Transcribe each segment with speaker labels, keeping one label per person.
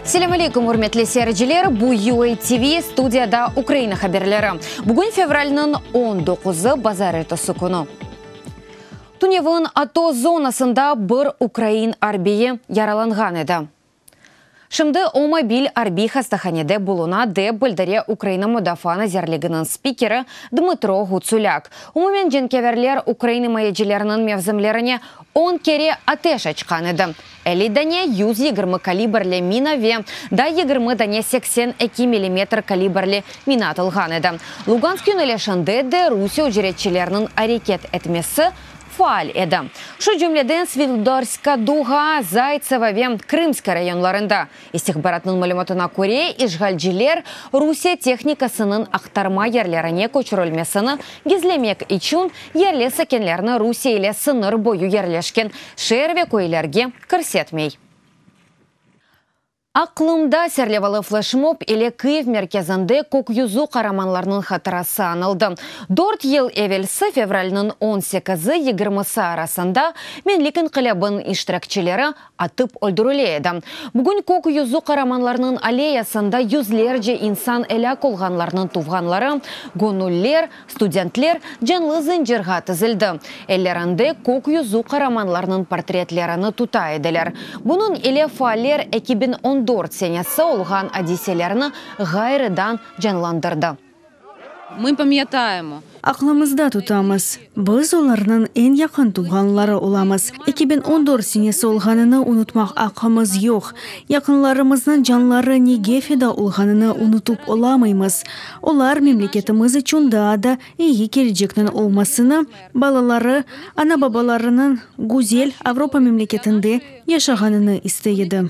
Speaker 1: Selâm aleyküm, ürmetli seyirciler! Bu UA TV, studiyada Ukraina haberleri. Bugün fevralniñ 19-ı, bazarertesi künü. Tünevin ATO zonasında bir ukrain arbiyi yaralanğan edi. Şimdi o mobil arbiy hastahanede buluna, dep bildire Ukraina Mudafaa nazirliginiñ spikeri Dmıtro Ğutsulâk. Umumen cenkâverler ukrain imayecileriniñ mevzimlerine on kere ateş açqan edi. 50 dane 120 kalibrli mina ve daa 20 dane 82 millimetr kalibrli mina atılğan edi. Lugansk yönelişinde de Rusiye ücretçileriniñ areket etmesi faal edi. Şu cümleden Svitlodarska Duga, Zaytsevo ve Krımskaya rayonlarında. İstihbaratnıñ malümatına köre, işğalciler Rusiye tehnikasınıñ aqtarma yerlerine köçürilmesini gizlemek içün yerli sakinlerni Rusiye ile sıñır boyu yerleşken şeer ve köylerge kirsetmey. Aqlımda serlevalı fleşmob ile Kyiv merkezinde Kök yüzü qaramanlarınıñ hatırası añıldı. Dört yıl evelsi, fevralniñ on sekizi, yigirmisi arasında Menlik inqilâbınıñ iştirakçileri atıp öldürile edi. Bugün Kök yüzü qaramanlarınıñ alleyasında yüzlerce insan elâk olğanlarnıñ tuvğanları, göñüller, studentler canlı zıncırğa tizildi. Ellerinde Kök yüzü qaramanlarınıñ portretlerini tuta ediler. Bunıñ ile faaller 2014 senesi olğan adiselerni ğayrıdan canlandırdı.
Speaker 2: Ми пам'ятаємо.
Speaker 3: Aqlımızda tutamız. Biz olarnıñ eñ yaqın tuvğanları olamız. 2014 senesi olğanını unutmaq aqqımız yoq. Yaqınlarımıznıñ canları nege feda olğanını unutıp olamaymız. Olar memleketimiz içün daa da eyi kelecekniñ olmasını, balaları, ana-babalarınıñ güzel Avropa memleketinde yaşağanını istey edi.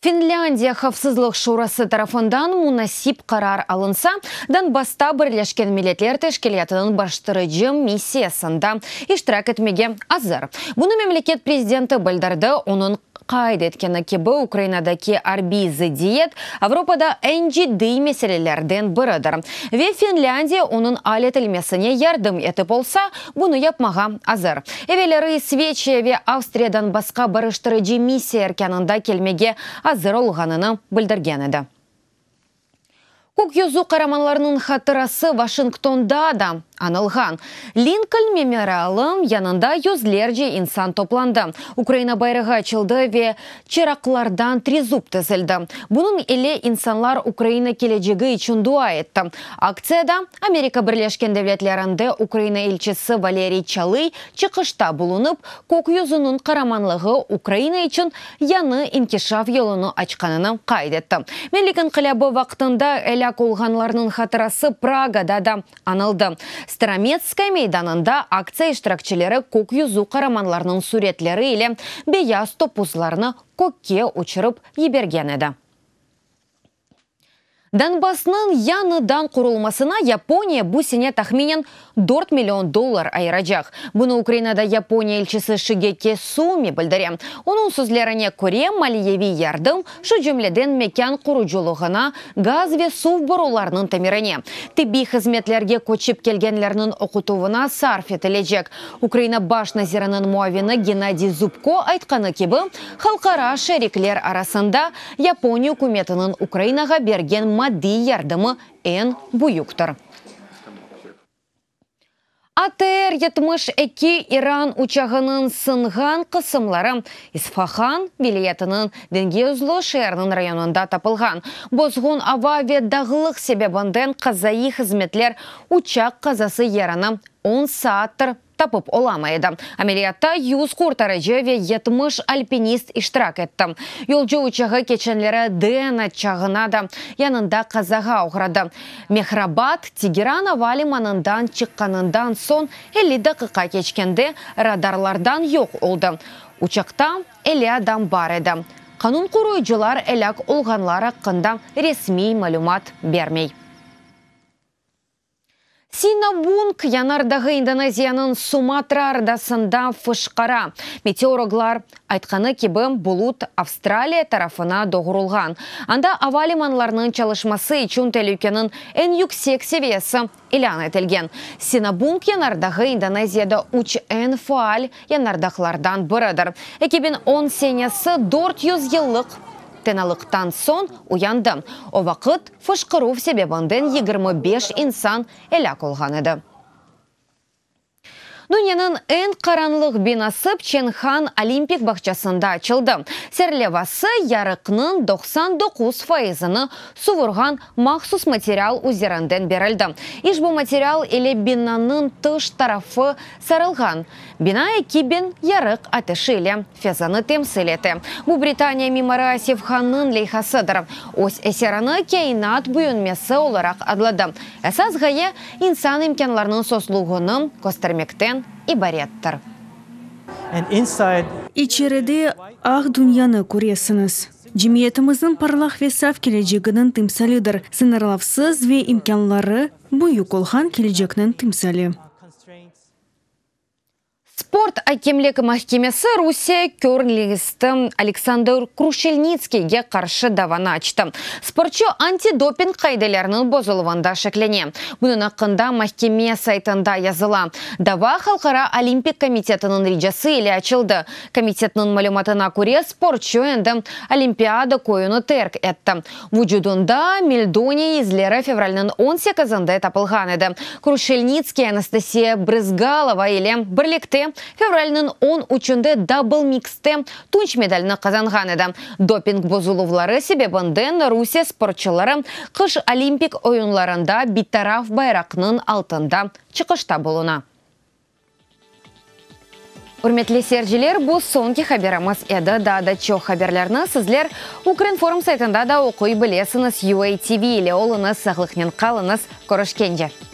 Speaker 1: Finlândiya Havfsızlıq Şurası tarafından munasip qarar alınsa, Donbassta Birleşken Milletler Teşkilâtınıñ barıştırıcı missiyasında iştirak etmege azır. Bunı memleket prezidenti bildirdi. Onıñ qayd etkeni kibi, Ukrainadaki arbiy zıddiyet Avropada eñ ciddiy meselelerden biridir ve Finlândiya onıñ al etilmesine yardım etip olsa, bunı yapmağa azır. Evelleri İsveçiya ve Avstriya Donbassqa barıştırıcı missiya erkânında kelmege azır olğanını bildirgen edi. Kök yüzü qaramanlarınıñ hatırası Washingtonda da añılğan. Linkoln memorialı yanında yüzlerce insan toplandı. Ukraina bayrağı açıldı ve çıraqlardan trizub tizildi. Bunıñ ile insanlar Ukraina kelecegi içün dua etti. Aktsiyada Amerika Birleşken Devletlerinde Ukraina elçisi Valeriy Çalıy çıqışta bulunıp, Kök yüzüniñ qaramanlığı Ukraina içün yañı inkişaf yolunı açqanını qayd etti. Menlik inqilâbı vaqtında elâk olğanlarnıñ hatırası Pragada da añıldı. Starometskaya meydanında aktsiya iştirakçileri Kök yüzü qaramanlarınıñ süretleri ile beyaz topuzlarnı kökke uçurıp yibergen edi. Donbassnıñ yañıdan qurulmasına Yaponiya bu sene tahminen 4 million dollar ayıracaq. Bunı Ukrainada Yaponiya elçisi Şigeki Sumi bildire. Onıñ sözlerine köre, maliyeviy yardım, şu cümleden mekân qurucılığına, gaz ve suv borularınıñ tamirine, tibbiy hızmetlerge köçip kelgenlerniñ oqutuvına sarf etilecek. Ukraina baş naziriniñ muavini Gennadiy Zubko aytqanı kibi, halqara şerikler arasında Yaponiya ükümetiniñ Ukrainağa bergen maddiy yardımı eñ büyüktir. ATR 72 İran uçağınıñ sınğan qısımları İsfahan vilâyetiniñ Dengezlo şeeriniñ rayonında tapılğan. Bozğun ava ve dağlıq sebebinden qazaiy hızmetler uçaq qazası yerini 10 saattir tapıp olamay edi. Ameliyatta 100 qurtarıcı ve 70 alpinist iştirak etti. Yolcu uçağı keçenleri Dena çağına da yanında qazağa oğradı. Mehrabad, Tegeran ava limanından çıqqanından soñ 50 daqiqa keçkende radarlardan yoq oldı. Uçaqta 50 adam bar edi. Qanun qoruyıcılar elâk olğanlar aqqında resmiy malümat bermey. Sinabung yanardağı İndoneziyanıñ Sumatra adasında fışqıra. Meteorologlar aytqanı kibi, bulut Avstraliya tarafına doğrulğan. Anda ava limanlarınıñ çalışması içün telükeniñ eñ yüksek seviyesi ilân etilgen. Sinabung yanardağı İndoneziyada üç eñ faal yanardağlardan biridir. 2010 senesi 400 yıllıq tenalıqtan soñ uyandı. O vaqıt fışqıruv sebebinden 25 insan elâk olğan edi. Dünyanıñ eñ qaranlıq binası Pçenhan Olimpik bağçasında açıldı. Serlevası yarıqnıñ 99 faizini suvurğan mahsus material üzerinden berildi. İşbu material ile binanıñ tış tarafı sarılğan. Bina 2000 yarıq ateşi ile fezanı temsil ete. Bu Britaniya mimarı Asif Hannıñ leyhasıdır. Öz eserini kâinat büyünmesi olaraq adladı. Esas ğaye, insan imkânlarınıñ soñsuzlığını köstermekten ibarettir.
Speaker 4: And inside
Speaker 3: İçeride aq dünyanı köresiñiz. Cemiyetimizniñ parlaq ve saf keleceginiñ timsalidir. Sıñırlavsız ve imkânları büyük olğan kelecekniñ timsali.
Speaker 4: Constraints.
Speaker 1: Sport akemlik mahkemesi Rusiye körlingisti Aleksandr Kruşelnitskiyge qarşı davanı açtı. Sportçu antidoping qaideleriniñ bozuluvında şeklene. Bunıñ aqqında mahkeme saytında yazıla. Dava Halqara olimpik komitetiniñ ricası ile açıldı. Komitetniñ malümatına köre, sportçu endi Olimpiada köyüni terk etti. Vucudında meldoniy izleri fevralniñ 18-inde tapılğan edi. Kruşelnitskiy Anastasiya Brızgalova ile birlikte fevralniñ 13-ünde dabl mikste tunç medalini qazanğan edi. Doping bozuluvları sebebinden Rusiye sportçuları qış Olimpik oyunlarında bitaraf bayraqnıñ altında çıqışta buluna. Ürmetli seyirciler, bu soñki haberimiz edi. Daa da çoq haberlerni sizler Ukrinform saytında da oquy bilesiñiz. UATV ile oluñız, sağlıqnen qalıñız, körüşkence.